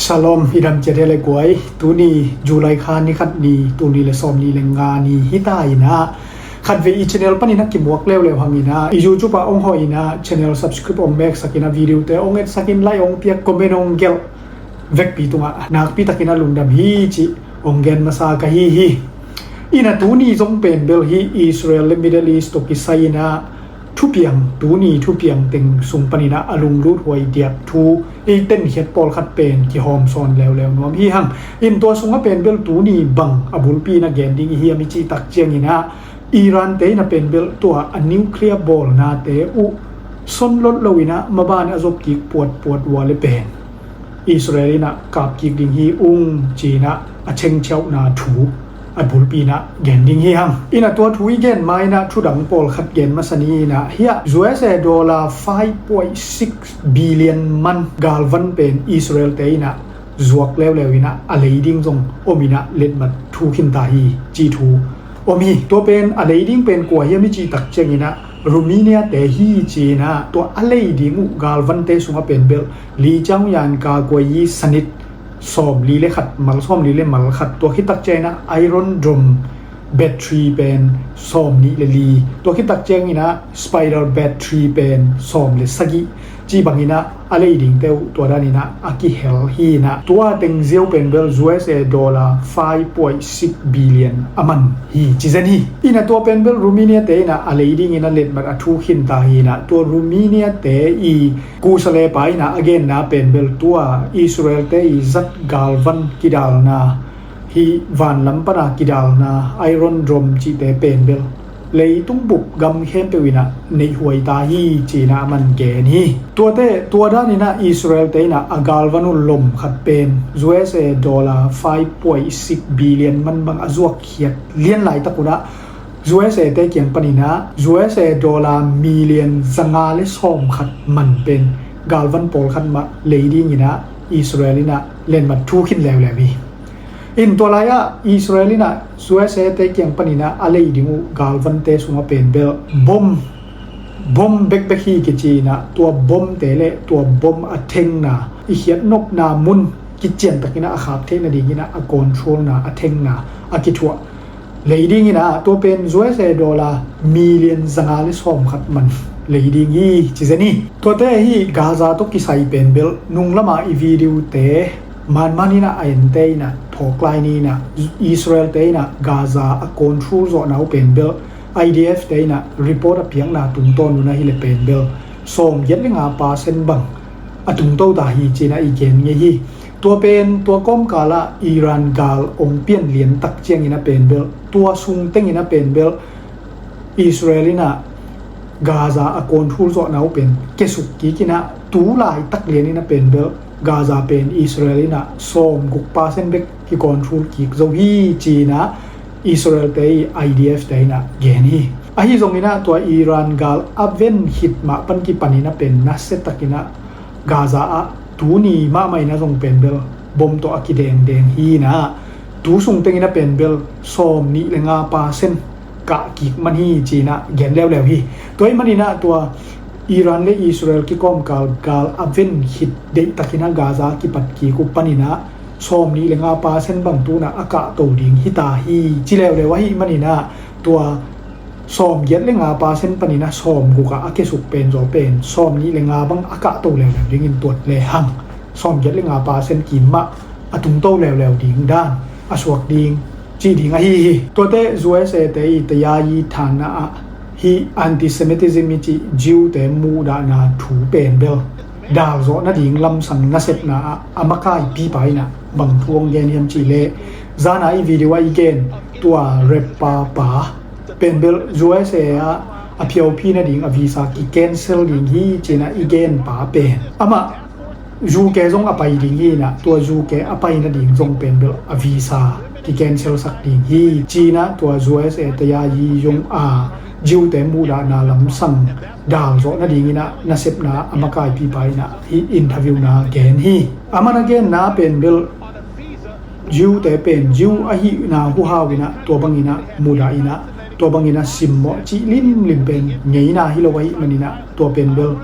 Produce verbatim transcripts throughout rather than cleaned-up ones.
Shalom, i dam ciat hi le guai. Tuni July kha ni khat ni, tuni le sawm ni le nga ni hi ta in ah, khatvei i channel panin a kimuak leuleu hang in ah, i YouTube ah ong hawh in ah, channel subscribe ong meksak in ah, video te ong etsak in, like ong piak, comment ong gelh vekpi tungah nakpi takin a lungdam hi cih ong gen masa ka hi hi. In ah tuni zong pen bel hi Israel le Middle East tawh kisai in ah thupiang, tuni thupiang teng sung panin ah a lunglut huai diak thu i tenkhiat pawlkhat pen kihawm sawn leuleu nuam hi hang. In tua sungah pen bel tuni bang a bulpi in a gen ding i hiam i cih tak ciangin ah, Iran te in ah pen bel tua a nuclear bawlnate uh son lot lo in ah maban a zop kik puatpuat uh a le pen Israel in ah kap kik ding hi ung ci in ah a chengchiauhna thu a bulpi in ah gen ding hi hang. In ah tua thu i gen ma in ah thudang pawlkhat gen masa ni in ah, hiah U S A dollar five point six billion man galvan pen Israel te in ah zuak leuleu in ah a lei ding zong om in ah letmat thu khin ta hi ci thu om hi. Tua pen a lei ding pen kua hiam i cih tak ciangin ah Romania te hi ci in ah, tua a lei ding uh galvan te sungah pen bel Li Chang Yan ka guai i sanit sawm li le khat, mal sawm li le mal khat, tua khit tak ciangin ah Iron Dome battery pen sawm nih le li, tua khit tak ciangin ah Spider battery pen sawm le sagih, ci bangin ah a lei dingte uh tua danin ah a kihel hi in ah, tua teng ziau pen bel U S A dollar five point six billion a man hi ci zen hi. In ah tua pen bel Romania te in ah a lei dingin a letmat a thu khin ta hi in ah, tua Romania te i kusale pa in ah a genna pen bel tua Israel te i zat galvan kidalna, hi vanlam pana kidalna Iron Dome cihte pen bel leitung bup gam khempeuh in ah neihhuai ta hi ci in ah a man gen hi. Tuate, tua danin ah Israel te in ah a galvan uh lom khat pen U S A dollar five point six billion man bang a zuak khiat lian laitak un ah U S A te kiang panin ah U S A dollar million zanga le sawm khat man pen galvan pawlkhat mah lei dingin ah Israel in ah letmat thu khin leuleu hi. In tua lai-ah Israel in ah U S A te kiang panin ah a lei ding uh galvante sungah pen bel bom, bom bekbek hi kici in ah, tua bomte le tua bom a thengna, i khiatnopna mun kician takin ah a khap theih nadingin ah a controlna, a thengna a kithuah lei dingin ah, tua pen U S A dollar million zanga le sawm khat man lei ding hi ci zen hi. Tuate hi Gaza tawh kisai pen bel nunglamah i video te manman in ah a ente in ah phawk lai ni in ah, Israel te in ah Gaza a control zawhna uh pen bel I D F te in ah report a piakna tungtawn un ah hi le pen bel sawm giat le nga percent bang a tungto ta hi ci in ah i gen ngei hi. Tua pen tua kawmkal ah Iran gal ong pian lian tak ciangin ah pen bel, tua sung tengin ah pen bel Israel in ah Gaza a control zawhna uh pen kiasuk kik in ah, tu laitak lian in ah pen bel Gaza pen Israel in ah sawm guk percent bek kicontrol kik zo hi ci in ah Israel te i I D F te in ah gen hi. Ahi zongin ah tua Iran gal a ven khit mah pan kipan in ah pen nasia takin ah Gaza ah tuni mahmah in ah zong pen bel bom tawh a kidengdeng hi in ah, tu sung tengin ah pen bel sawm nih le nga percent kah kik man hi ci in ah gen leuleu hi. Tua ahih manin ah tua Iran le Israel kikawmkal gal a ven khit deihtakin ah Gaza kipat kik uh panin ah sawm nih le nga percent bang tu in ah a kahto ding hi ta hi ci leuleu ahih manin ah tua sawm giat le nga percent panin ah sawm guk ah a kiasuk pen zaw pen sawm nih le nga bang a kahto leuleu dingin tuat le hang, sawm giat le nga percent kim mah a tungto leuleu ding dan a suak ding cih ding ahi hi. Tuate U S A te i tayayi thanna ah hi antisemitism i cih Jew te muhdahna thu pen bel dal zawh nading lamsang nasepna ah a makaipipa in ah bang thu hong gen hiam cih leh, zana i video ah i gen tua rapper pa pen bel U S A ah a phiauphi nading a visa kicancel ding hi ci in ah i gen pa pen amah U K zong a pai ding hi in ah, tua U K a pai nading zong pen bel a visa kicancel sak ding hi ci in ah, tua U S A tayayi zong a Jew te muhdahna lamsang dal zawh nadingin ah nasepna a makaipipa in ah hi interview na gen hi. Amah na genna pen bel Jew te pen Jew ahihna huhau in ah tua bangin ah mudah in ah, tua bangin ah simmawh cih limlim pen ngeina hi lo ahih manin ah tua pen bel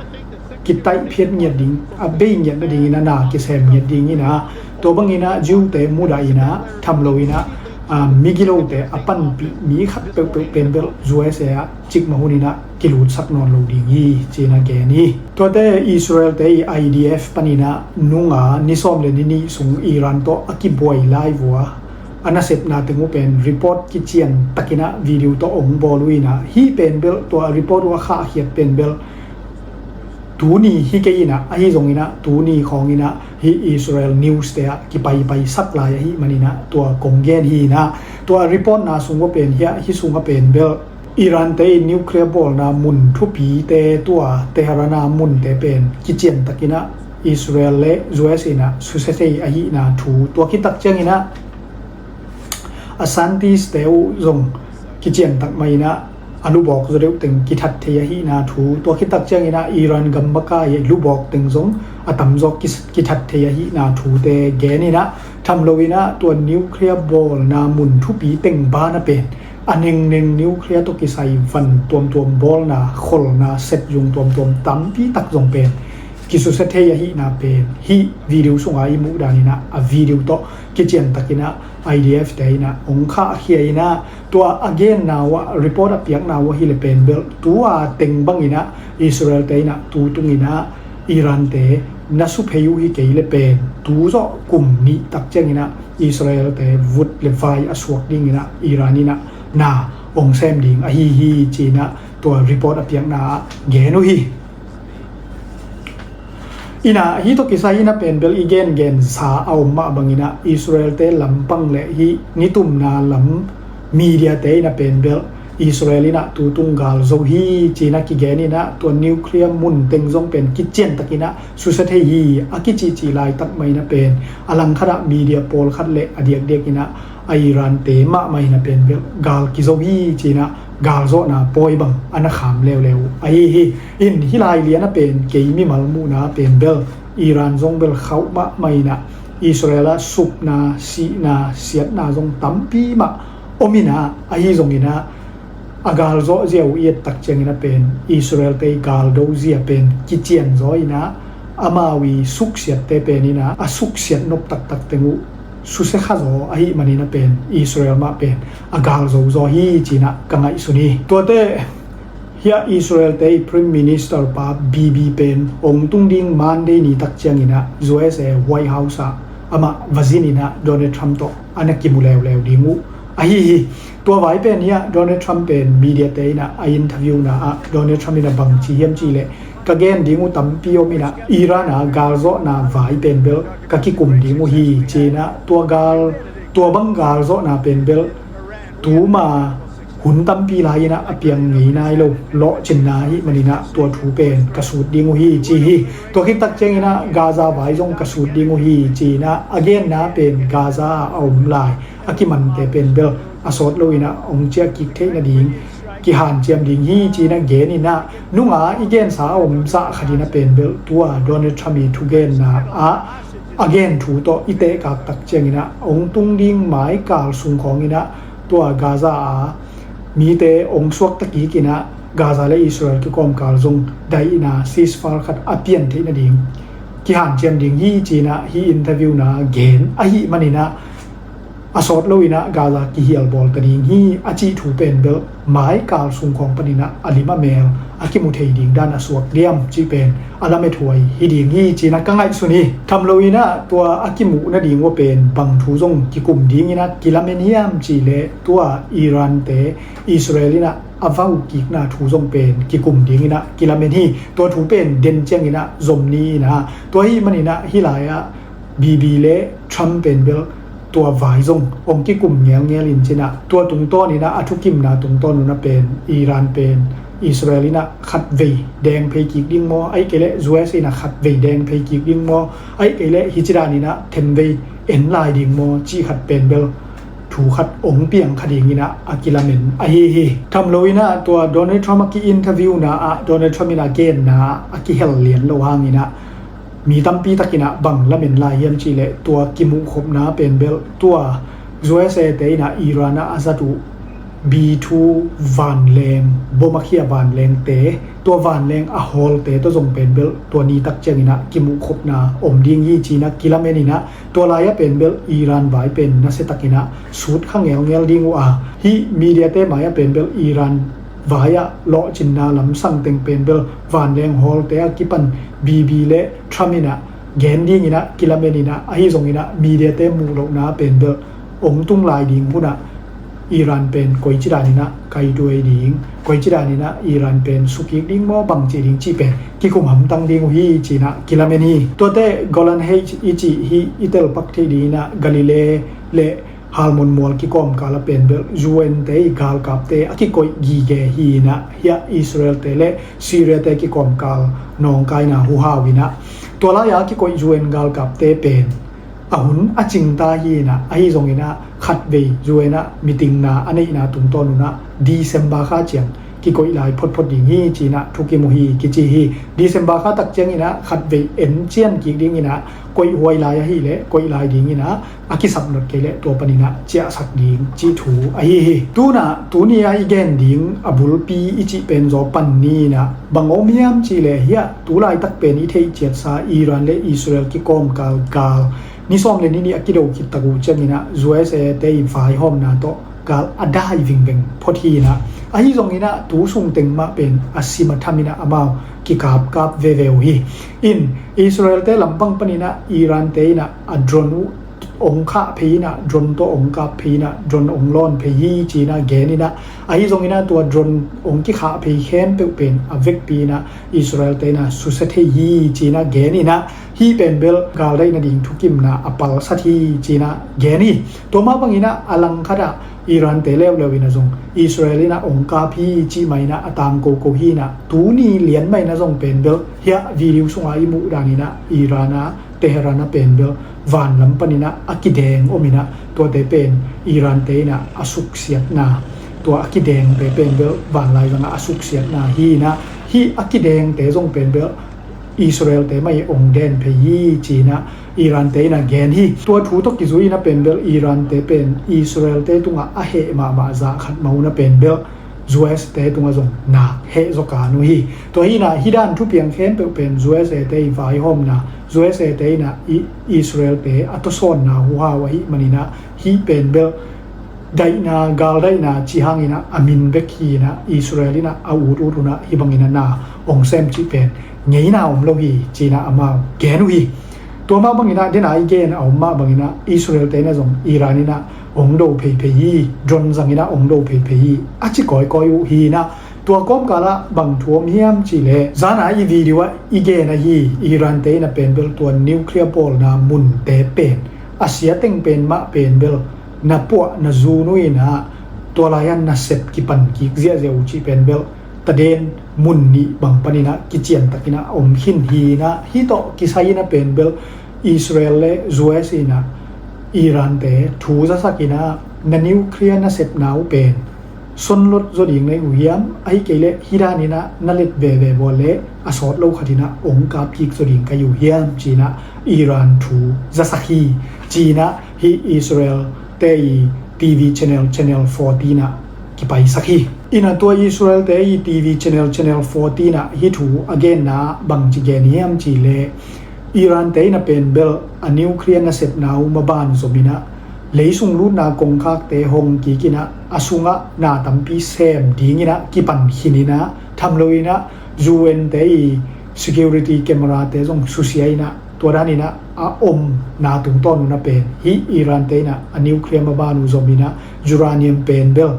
kitaihphiat ngiat ding, a bei ngiat nadingin ah na kisem ngiat dingin ah Tua bangin ah Jew-te mudah in ah, tham loin ah, aa, migilote a panpih mi khat peuhpeuh pen bel U S A ah cikmah hunin ah kilutsak nawn lo ding hi, ci-in ah gen hi. Tuate Israel-te i I D F panin ah nung a ni sawm le ni nih sung Iran tawh a kibuai lai vua a nasepna teng uh pen report kician takin ah video tawh ong bawl uh in ah, hih pen bel tua report uh a khahkhiat pen bel tuni hi kei in ah, ahi zongin ah tuni khawngin ah hih Israel news-te ah kipaipai sak lai ahih manin ah tua kong gen hi in ah, tua report-na sung uh pen hiah, hih sung ah pen bel Iran-te in nuclear bawlna mun thupite tua Tehran-a munte pen kician takin ah Israel le U S in ah susia thei ahihna thu, tua khit tak ciangin ah a scientist-te uh zong kician tak mah in ah a lubawk zaw deuh teng kithat thei ahihna thu, tua khit tak ciangin ah Iran gam makai lubawk teng zong a tamzaw ki-, kithat thei ahihna thute gen in ah, tham loin ah tua nuclear bawlna mun thupi teng banah pen a nengneng nuclear tawh kisai van tuamtuam bawlna, kholna, set zung tuamtuam tampi tak zong pen kisusia thei ahihna pen hih video sungah i muh danin ah a video tawh kician takin ah I D F-te in ah ong khahkhia in ah, tua a genna uh ah, report a piakna uh ah hi le pen bel tua teng bangin ah Israel-te in ah tu tungin ah Iran-te na suphei uh hi kei le pen tu zawh kum nih tak ciangin ah Israel-te vut le vai a suak dingin ah Iran in ah na ong sem ding ahi hi, ci-in ah tua report a piakna ah gen uh hi. In ah hih tawh kisai in ah pen bel i gengensa a om mah bangin ah Israel-te lampang le hih nitumna lam media-te in ah pen bel Israel in ah tu tung gal zo hi, ci-in ah kigen in ah tua nuclear mun teng zong pen kician takin ah susia thei hi a kicihcih laitak mah in ah pen a langkhat ah media pawlkhat le a diakdiakin ah a Iran-te mahmah in ah pen bel gal kizo hi, ci-in ah galzawhna pawi bang a na kham leuleu ahi hi. In hih lai lian ah pen kei mimal muhna pen bel Iran zong bel khauh mahmah in ah Israel ah supna, sihna, siatna zong tampi mah om in ah, ahi zongin ah a galzawh zia uh i et tak ciangin ah pen Israel-te i galdo zia pen kician zaw in ah, amau i suksiatte pen in ah a suksiat nop taktak teng uh susia kha zaw ahih manin ah pen Israel mah pen a galzo zaw hi, ci-in ah ka ngaihsun hi. Tuate hiah Israel-te i Prime Minister pa Bibi pen ong tung ding Monday ni tak ciangin ah U S A White House ah amah va zin in ah Donald Trump tawh a na kimu leuleu ding uh ahi hi. Tua vai pen hiah Donald Trump pen media-te in ah a interview-na ah Donald Trump in ah bang ci hiam cih leh, ka gen ding uh tampi om in ah Iran ah galzawhna vai pen bel ka kikum ding uh hi, ci-in ah tua gal, tua bang galzawhna pen bel tuma hun tampi lai in ah a piang ngei nai lo lawhcinna ahih manin ah tua thu pen ka sut ding uh hi, ci hi. Tua khit tak ciangin ah Gaza vai zong ka sut ding uh hi, ci-in ah a genna pen Gaza ah a om lai a kimante pen bel a sawt loin ah ong ciah kik theih nading kihanciam ding hi, ci-in ah gen in ah, nung a i gensa a om zah khat in ah pen bel tua Donald Trump i thugenna ah a gen thu tawh i tehkak tak ciangin ah ong tung ding mai kal sung khawngin ah tua Gaza a mite ong suakta kik in ah Gaza le Israel kikawmkal zong daihna ceasefire khat a pian theih nading kihanciam ding hi, ci-in ah hih interview-na gen ahih manin ah a sawt loin ah Gaza kihial bawl ta ding hi a cih thu pen bel mai kal sung khawng panin ah a lim a mel a kimu thei ding dan a suak diam cih pen a lamethuai hi ding hi, ci-in ah ka ngaihsun hi. Tham loin ah tua a kimuh nading uh pen bang thu zong kikum dingin ah kilamen hiam cih leh tua Iran-te Israel in ah a vau kikna thu zong pen kikum dingin ah kilamen hi. Tua thu pen den ciangin ah zom ni in ah, tua ahih manin ah hih lai ah Bibi le Trump pen bel tua vai zong ong kikum ngelngel in cin ah, tua tungtawnin ah a thukimna tungtawn un ah pen Iran pen Israel in ah khatvei deng phei kik ding maw, ahih kei leh U S A in ah khatvei deng phei kik ding maw, ahih kei leh hih ci danin ah themvei en lai ding maw cih khat pen bel thu khat ong piang kha dingin ah a kilamen ahi hi. Tham loin ah tua Donald Trump a ki-interview-na ah Donald Trump in a genna ah a kihel lian lo hangin ah mi tampi takin ah bang lamen lai hiam cih leh tua kimuhkhopna pen bel tua U S A-te in ah Iran ah a zat uh B two vanleng, bom a khia vanlengte, tua vanleng a hawlte tawh zong pen bel tua ni tak cianginah kimuhkhopna om ding hi cinah kilamen inah, tua lai-ah pen bel Iran vai pen nasiatakinah sut kha ngelngel ding uh a, hih mediate mai-ah pen bel Iran vai-ah lawhcinna lamsang teng pen bel vanleng hawlte a kipan Bibi le Trump inah gen dinginah kilamen inah, ahi zonginah mediate muhlohna pen bel ong tung lai ding hunah Iran pen koici daninah kaituai ding, koici daninah Iran pen sukik ding maw bangci ding cih pen kikum hamtang ding uh hi cinah kilamen hi. Tuate Golan Heights i cih hi i telpak theih dinginah Galilee le Halmon mual kikawmkal a pen bel U N te i galkapte a kikoih gige hi inah, hiah Israel te le Syria te kikawmkal nawngkaina huhau inah, tua lai-a kikoih U N galkapte pen a hun a cingta hi inah, ahi zonginah khatvei U N ah meeting na a neihna tungtawn unah December kha ciang kikoih lai photphot ding hi cinah thukim uh hi kici hi. December kha tak cianginah khatvei encian kik dinginah koih huai lai ahileh koih lai dinginah a kisap not kei leh tua paninah ciahsak ding cih thu ahi hi. Tunah tuni a i gen ding a bulpi i cih pen zaw pan ni inah bang om hiam cih leh hiah tu laitak pen i theih ciatsa Iran le Israel kikawmkal gal ni sawm le ni nih a kido khit tak uh cianginah U S A te i vaihawmna tawh gal a dai vingveng phot hi inah, ahi zonginah tu sung teng mah pen a sim a tham inah amau kikapkap veve uh hi. In Israel te lampang paninah Iran te inah a drone uh ong khah phei inah, drone tawh ong kap phei inah, drone ong lawn phei hi cinah gen inah, ahi zonginah tua drone ong kikhah phei khempeuh pen a vekpi inah Israel te inah susia thei hi cinah gen inah, hih pen bel galdaih nading thukimna a palsat hi cinah gen hi. Tua mah banginah a langkhatah Iran te leuleu inah zong Israel inah ong kap hi cih mah inah a tang koko hi inah, tuni lian mah inah zong pen bel hiah video sungah i muh daninah Iran a Tehran a pen bel vanlam paninah a kideng om inah, tuate pen Iran te inah a suksiatna, tua a kidengte pen bel vanlai zangah a suksiatna hi inah, hih a kidengte zong pen bel Israel te mah i ong den phei hi cinah Iran te inah gen hi. Tua thu tawh kizui inah pen bel Iran te pen Israel te tungah a heh mahmah zah khat mah unah pen bel U S te tungah zong nak heh zaw kan uh hi. Tua hi inah hih dan thupiang khempeuh pen U S A te i vaihawmna, U S A te inah i Israel te a tawsawnna huhau ahih maninah hih pen bel daihna, galdaihna cih hanginah a min bek hi inah Israel inah a ut ut unah hih banginah na ong sem cih pen ngeina om lo hi cinah amau gen uh hi. Tua mah banginah dena i gen a om mah banginah Israel te inah zong Iran inah ong do pheiphei hi, drone zanginah ong do pheiphei hi a ci kawikawi uh hi inah, tua kawmkalah bang thu om hiam cih leh zana i video ah i gen ahi Iran te inah pen bel tua nuclear bawlna munte pen a sia teng pen mah pen bel na puah na zun uh inah, tua lai-ah nasep kipan kik ziahziah uh cih pen bel taden mun nih bang paninah kiciantakinah a om khin hi inah, hih tawh kisai inah pen bel Israel le U S inah Iran te thu zasak inah na nuclear nasepna uh pen sonlot zaw ding na hi uh hiam, ahi kei leh hih daninah na let veve vua leh a sawt lo khatinah ong kap kik zaw ding ka hi uh hiam cinah Iran thu zasak hi cinah hih Israel te i T V channel, channel fourteen ah kipaisak hi. Inah tua Israel te i T V channel, channel fourteen ah hih thu a genna bangci gen hiam cih leh Iran te inah pen bel a nuclear nasepna uh maban zom inah leisung lutna kongkhakte hong kik inah a sungah na tampi sem dinginah kipan khin inah, tham lo inah U N te i security camera te zong susia inah, tua daninah a omna tungtawn unah pen hih Iran te inah a nuclear maban uh zom inah uranium pen bel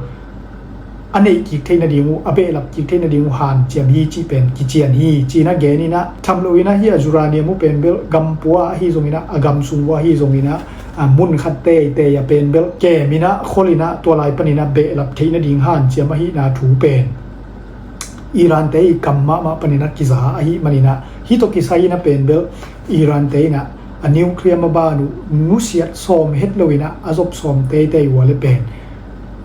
a neih kik theih nading uh, a behlap kik theih nading uh hanciam hi cih pen kician hi cinah gen inah, tham lo inah hih a uranium uh pen bel gampua ahi zonginah, a gamsung uh ahi zonginah, a mun khat teitei a pen bel kem inah khol inah tua lai paninah behlap theih nading hanciam ahihna thu pen Iran te i kam mahmah paninah kiza ahih maninah, hih tawh kisai inah pen bel Iran te inah a nuclear maban uh nusiat sawm het lo inah a zop sawm teitei uh a le pen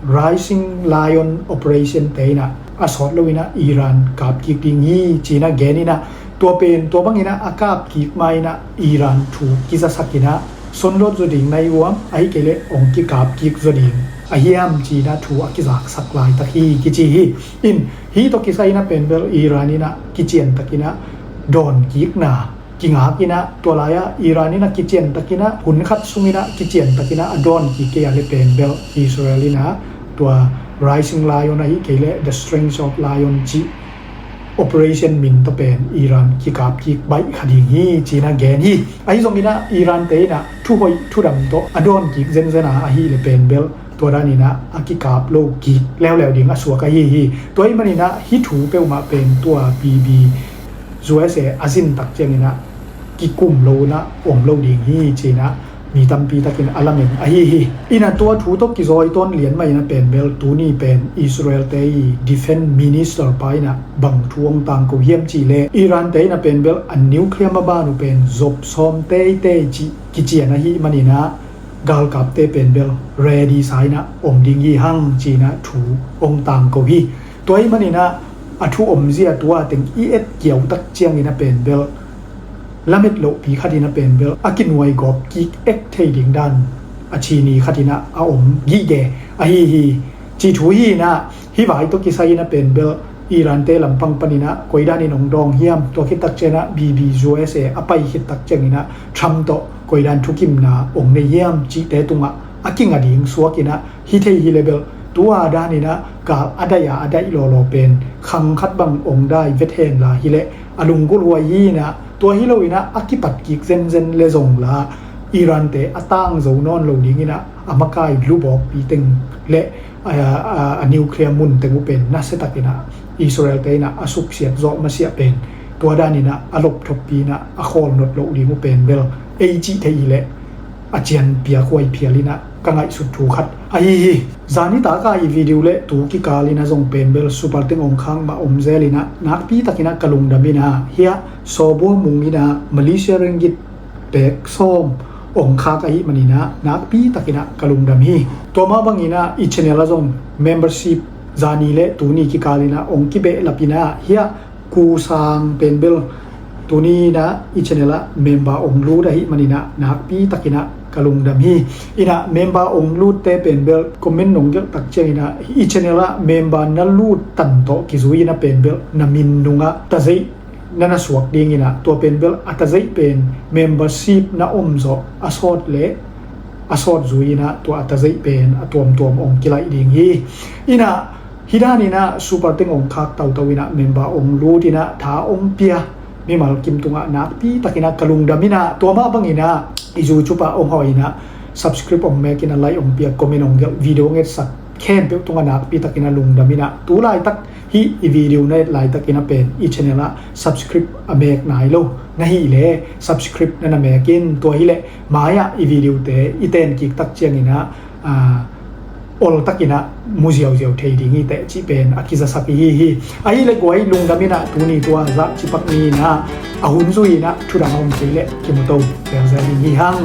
Rising Lion Operation te inah a sawt lo inah Iran kap kik ding hi cinah gen inah, tua pen tua banginah a kap kik ma inah Iran thu kizasak inah sonlot zaw ding na hi uam, ahi kei leh ong kikap kik zaw ding a hiam ci-in ah thu a kizaksak laitak hi kici hi. In hih tawh kisai-in ah pen bel Iran in ah kiciantakin ah dawnkikna kingak in ah, tua lai-ah Iran in ah kiciantakin ah hun khat sungin ah kiciantakin ah a dawnkik kei a leh pen bel Israel in ah tua Rising Lion ahih kei leh The Strength of Lion cih operation min tawh pen Iran kikapkik baih kha ding hi ci-in ah gen hi. Ahi zongin ah Iran-te in ah thuhoih thudam tawh a dawnkik zenzen a, ahih leh pen bel tua danin ah a kikap lo kik leuleu ding a suak ahi hi. Tua ahih manin ah hih thu peuhmah pen tua Bibi USA a zin tak ciangin ah kikum lo in ah om lo ding hi ci-in ah mi tampi takin a lamen ahi hi. In ah tua thu tawh kizawi tawn lian mah in ah pen bel tuni pen Israel-te ii defense minister pa in ah bang thu hong tangko hiam cih leh Iran-te in ah pen bel a nuclear maban uh pen zop sawm teitei cih kician ahih manin ah galkapte pen bel ready sa in ah om ding hi hang ci-in ah thu hong tangko hi. Tua ahih manin ah a thu omzia tua teng i et kiau tak ciangin ah pen bel lamet lohpi khatin ah pen bel a kinuaigawp kik ek thei ding dan a cini khatin ah a om gige ahi hi. Cih thu hi in ah hih vai tawh kisai-in ah pen bel Iran-te lampang panin ah koi danin hong dawng hiam, tua khit tak ciangin ah Bibi USA a pai khit tak ciangin ah Trump tawh koi dan thukimna hong nei hiam cihte tungah a kinga ding suak in ah hi thei hi leh bel tua danin ah gal a daih a a daih lawlaw pen khang khat bang hong dai vet hen la hi leh a lunggulh huai hi in ah, tua hi lo in ah a kipat kik zenzen leh zong la Iran-te a tang zo nawn lo dingin ah a makai lubawkpi teng leh a, a, a nuclear mun teng uh pen nasia takin ah Israel-te in ah a suksiat zawh masiah pen tua danin ah a lop thoppi in ah a khawl not loh ding uh pen bel ei cih thei hi leh a cian piak huai phial in ah ka ngaihsut thu khat ahi hi. Zani tak a i video leh tu kikal in ah zong pen bel super teng hong khak mah om zel in ah nakpi takin ah ka lungdam in ah, hiah sawbua mung in ah Malaysia ringgit pek sawm hong khak ahih manin ah nakpi takin ah ka lungdam hi. Tua mah bangin ah i channel ah zong membership zani leh tuni kikal in ah hong kibehlap in ah, hiah Kusang pen bel tuni in ah i channel ah member hong lut ahih manin ah nakpi takin ah ka lungdam hi. In ah member hong lutte pen bel comment nong gelh tak ciangin ah i channel ah member na lut tan tawh kizui in ah pen bel na min nungah tazeih na na suak dingin ah tua pen bel a tazeih pen membership na om zawh a sawt leh a sawt zui in ah tua a tazeih pen a tuamtuam hong kilaih ding hi. In ah hih danin ah super teng hong khak toto in ah member hong lut in ah tha hong pia mimal kim tungah nakpi takin ah ka lungdam in ah, tua mah bangin ah i YouTube ah hong hawh in ah subscribe hong mek in ah like hong pia comment hong gelh video hong etsak khempeuh tungah nakpi takin ah lungdam in ah, tu laitak hih i video na et laitakin ah pen i channel ah subscribe a mek nai lo na hih leh subscribe na na mek in, tua hi leh mai-ah i video-te i ten kik tak ciangin ah, ah, ol takin ah mu ziauziau thei ding hi teh cih pen a kizasak i hi hi. Ahih leh guai lungdam in ah tuni tua zah cipak ni in ah a hun zui in ah thudang a om kei leh kimuto zelzel ding hi hang.